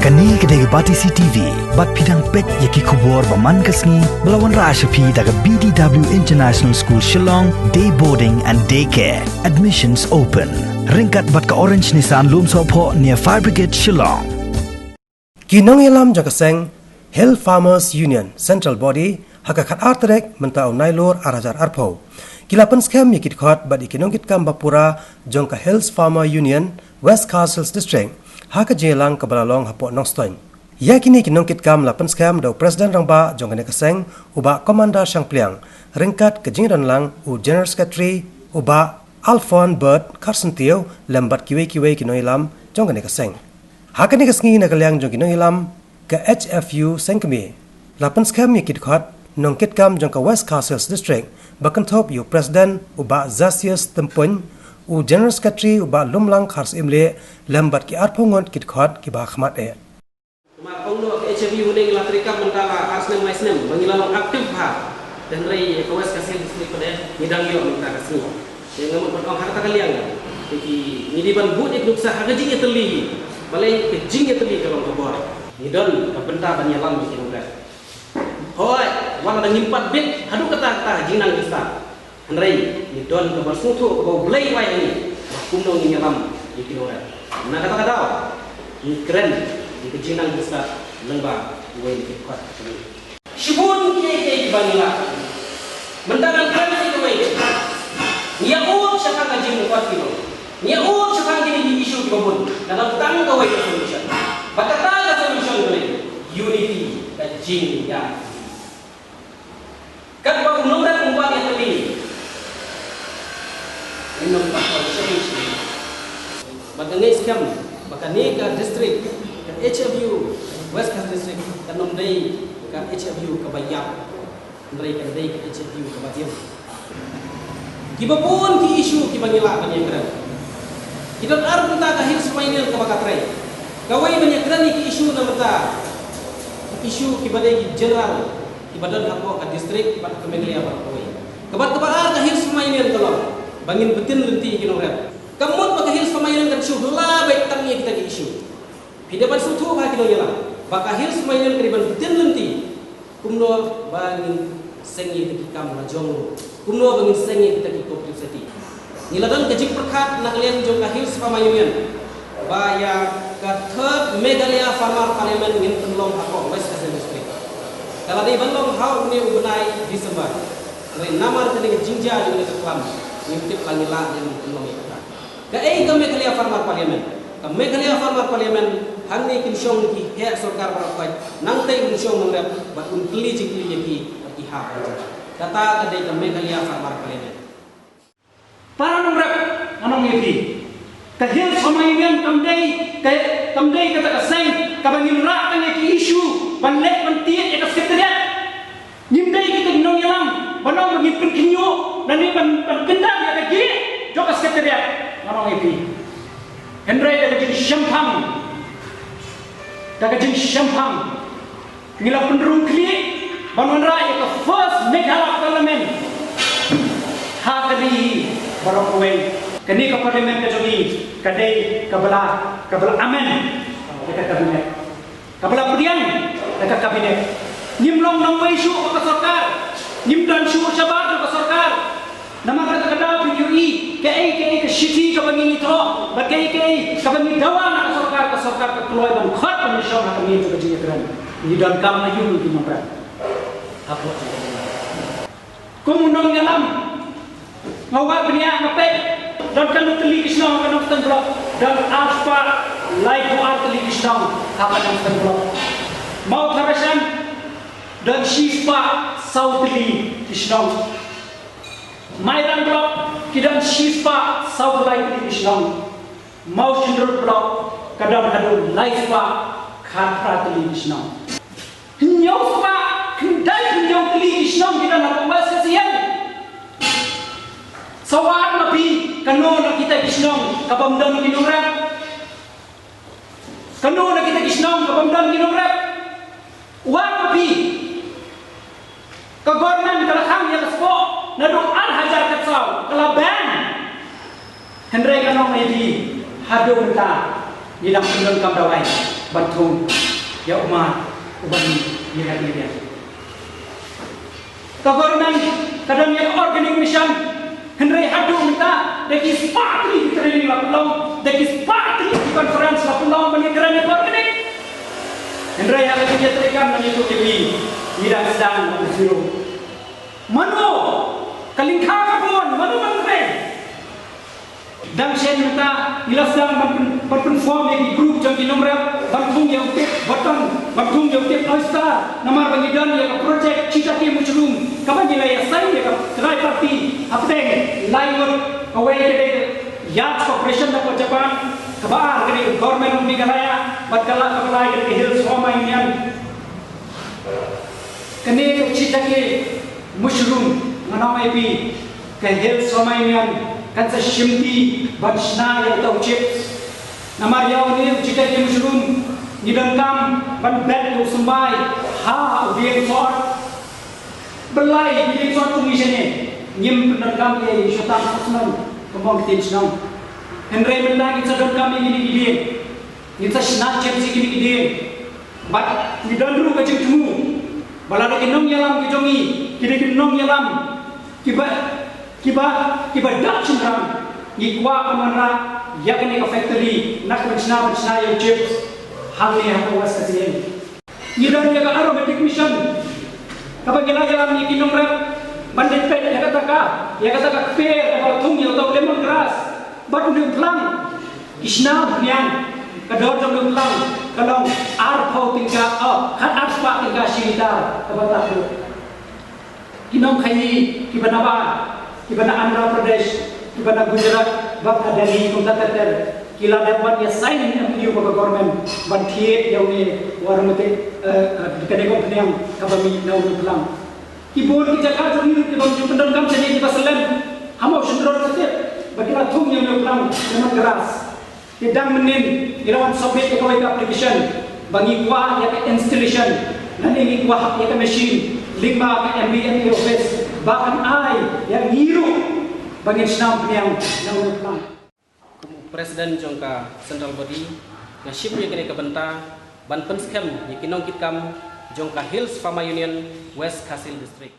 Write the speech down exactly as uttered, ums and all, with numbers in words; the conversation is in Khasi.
Kane ka dei ka Batesi T V, bad phi dang peit ïa ki khubor ba man ka sngi, ba la wanrah sha phi da ka B D W International School Shillong, Day Boarding and Day Care. Admissions open. Ryngkat bad ka Orange Nissan Lumsohphoh near Fire Brigade Shillong. Ki nongïalam jong ka seng Hill Farmers Union Central Body ha ka khatar tarik mynta u Nailur ar hajar arphew ki la pynskhem ïa ki dkhot bad ïa ki nongkitkam ba pura jong ka Hills Farmer Union West Khasi Hills District ha ka jingïalang kaba la long hapoh Nongstoiñ. Ïa kine ki nongkitkam la pynskhem da u President Rangbah jong kane ka seng, u Bah Commander Shangpliang, ryngkat ka jingdon lang u General Secretary, u Bah Alphon Bird Kharsyntiew, lem bad kiwei kiwei ki nongïalam jong kane ka seng. Ha kane ka sngi, na ka liang jong ki nongïalam ka H F U Sengkmie, la pynskhem ïa ki dkhot nongkitkam jong ka West Khasi Hills District, ba kynthup ïa u President u Bah Zasius Tympuiñ, u General Secretary u Bah Lumlang Kharsyimlieh, lem bad ki arphew ngut ki dkhot kiba khmat eh. Namar ong noh ka H F U mynne ngi la treikam mynta la ar snem lai snem ba ngi la long active bha. Hynrei ka West Khasi Hills District pat ngi dang ïoh mynta ka sngi. Te nga mut ban ong ha kata ka liang, te ki, ngi dei ban bud ïa ka nuksa ha ka jingïatylli hi. Balei ka jingïatylli ka long ka bor. Ngi don ka bynta ban ïalam ïa ki nongrep. Hooid, wat la ngim pat bit haduh katta katta jingnang jingstad, hynrei ngi don kaba sngewthuh kaba U Blei u ai ha ngi ba kumno ngin ïalam ïa ki nongrep. Na kata ka daw ngi kren ïa ka jingnang jingstad lyngba uwei na ki dkhot jong ngi. Shibun kiei kiei kiba ngi lah. Mynta ngan kren ïa kawei. Ngi ïa ud shaphang ka jingmut ki long. Ngi ïa ud shaphang kine ki issue kiba bun. Ka don tang kawei ka solution. Bad kata ka solution ka long unity, ka jingïa. Katba u nongrep um pat ïatylli, ngin ym pat wan shane shane. Bad nga ngeit skhem ba kane ka district, ka H F U West Khasi District, kan ym dei ka H F U kaba ïap, hynrei kan dei ka H F U kaba im. Kiba bun ki issue kiba ngi lah ban ïakren. Ki don ar bynta ka Hills Farmers Union kaba ka trei. Kawei ban ïakren ïa ki issue na bynta, ki issue kiba dei ki general, kiba don hapoh ka district bad ka Meghalaya baroh kawei. Kaba, kaba ar ka Hills Farmers Union ka long ba ngin btin lynti ïa ki nongrep. Ka mut ba ka Hills Farmers Union kan shu la beit tang ïa kita ki issue. Phi dei ban sngewthuh bha ki nongïalam ba ka Hills Farmers Union ka dei ban btin lynti kumno ba ngin seng ïa kita ki kam la jong, kumno ba ngin seng ïa kita ki cooperative society. Ngi la don ka jingpyrkhat na ka liang jong ka Hills Farmers Union ba ïa ka Third Meghalaya Farmers Parliament ngin pynlong hapoh West Khasi Hills District. Ka la dei ban long ha une u bnai December. Hynrei namar kane ka jingjia jong kane ka klam, ngim tip la ngi lah ne ngim pynlong ïa kata. Kaei ka Meghalaya Farmers Parliament? Ka Meghalaya Farmers Parliament, hangne kin shong ki heh sorkar baroh kawei, nangtei un shong nongrep bad un kylli jingkylli ïa ki bad ki hap ban jawab. Kata ka dei ka Meghalaya Farmers Parliament. Para nongrep, nga ong ïa phi, ka Hills Farmers Union kam dei, ka, kam dei kata ka seng kaba ngin rah tang ïa ki issue ban leit ban tied ïa ka Secretariat. Ngim dei kita ki nongïalam ban ong ba ngin pynkhynñiuh lane ban, ban pyndam ïa ka jingeh jong ka Secretariat, nga ong ïa phi. Hynrei da ka jingshemphang, da ka jingshemphang, ngi la pynrung khlieh ban wanrah ïa ka first Meghalaya Parliament ha ka ri baroh kawei. Kane ka Parliament ka jong ngi ka dei kaba la, kaba la amend ïa ka Cabinet. Kaba la pdiang da ka Cabinet. Ngim long nongwei shuh bad ka sorkar. Ngim don shuh shabar bad ka sorkar. Namar kata ka daw phi ïohi kaei kaei ka shithi kaba ngi ïathoh bad kaei kaei kaba ngi dawa na ka sorkar, ka sorkar ka kloi ban khot ban shong ha ka miet jong ka jingïakren. Ngi donkam aïu ki nongran? Hapoh jong ka jingïakren. Kum u nongïalam, nga wad bniah nga peit, don katno tylli ki shnong ha ka Nongstoiñ Block? Don arspah laiphew ar tylli ki shnong ha ka Nongstoiñ Block. Mawthadraishan, don shispah saw tylli ki shnong. Mairang Block, ki don shispah saw lai tylli ki shnong. Mawshynrut Block, ka don haduh laispah khatphra tylli ki shnong. Hynñiewspah khyndai hynñiew tylli ki shnong ki don hapoh West Khasi Hills. Sa wad ma phi, kano na kita ki shnong ka bym don ki nongrep? Kano na kita ki shnong ka bym don ki nongrep? Wad ma phi. Ka government ka la khang ïa ka sport naduh ar hajar khatsaw, ka la ban. Hynrei nga ong ïa phi, haduh mynta ngi dang pyndonkam dawai. ban thung ïa u mar uban ïa ïa. Ka government ka don ïa ka organic mission, hynrei haduh mynta da ki spah tylli ki training la pynlong, da ki spah tylli ki conference la pynlong ban ïakren ïa ka organic. Hynrei ha ka jingïatreilang na ngi tu ki wi, ngi dang sdang na u zero. Mano ka lyngkha ka bun, mano ban trei? Dang shen mynta ngi la sdang ban pyn- ban pynform ïa ki group jong ki nongrep ban thung ïa u tip button, ban thung ïa u tip oyster, namar ba ngi don ïa ka project Shiitake mushroom kaba ngi la ïa sign ïa ka tripartite hapdeng lai ngut. Kawei ka dei ka Yacht Corporation na ka Japan, kaba ar ka dei ka Government of Meghalaya, bad ka la kaba lai ka dei ka Hills Farmer Union. Kane ka Shiitake mushroom, nga ong ïa phi, ka Hills Farmer Union kan sa shimti ban shna ïa uta u chips. Namar ïa une u Shiitake mushroom ngi donkam ban bet ïa u symbai ha u dieng sot. Balei u dieng sot, u ngi shane ngim pyndonkam ïa u shatang sosnam kumba ong ka ktien shnong. Hynrei mynta ngin sa donkam ïa kine ki dieng, ngin sa shna chips ïa kine ki dieng. Bad ngi don ruh ka jingthmu ba lada ki nongïalam ki jong ngi ki dei ki nongïalam kiba, kiba, kiba dap shynrang, ngi kwah ban wanrah ïa kane ka factory na ka ban shna, ban shna ïa u chips hangne ha ka West Khasi Hills. Ngi don ïa ka aromatic mission kaba ngi la ïalam ïa ki nongrep ban leit peit ïa kata ka, ïa kata ka kper kaba la thung ïa uta u lemon grass bad une u phlang. Ki shna pynïang, ka dor jong une u phlang ka long arphew tyngka, oh, khat arspah tyngka shi litar kaba tap ruh. Ki nongkhaii kiba na bar, kiba na Andhra Pradesh, kiba na Gujarat bad na Delhi kumta ter ter, ki la dep ban ïa sign M O U bad ka government ban thied ïa une u aromatic, eh, eh, kane ka pynïang kaba mih na une u phlang. Ki bun ki jaka jong ngi ruh ki bym ju pyndonkam shane, kiba slem ha Mawshynrut sa tip ba ki la thung ïa une u phlang lemon grass. Te dang mynnin ngi la wan submit ïa kawei ka application ba ngi kwah ïa ka installation lane ngi kwah ïa ka machine lyngba ka M B M A office ba kan ai ïa ngi ruh ba ngin shna pynïang na une u phlang. Kum u president jong ka central body, nga shim ïa kane ka bynta ban pynskhem ïa ki nongkitkam jong ka Hills Farmer Union West Khasi Hills District.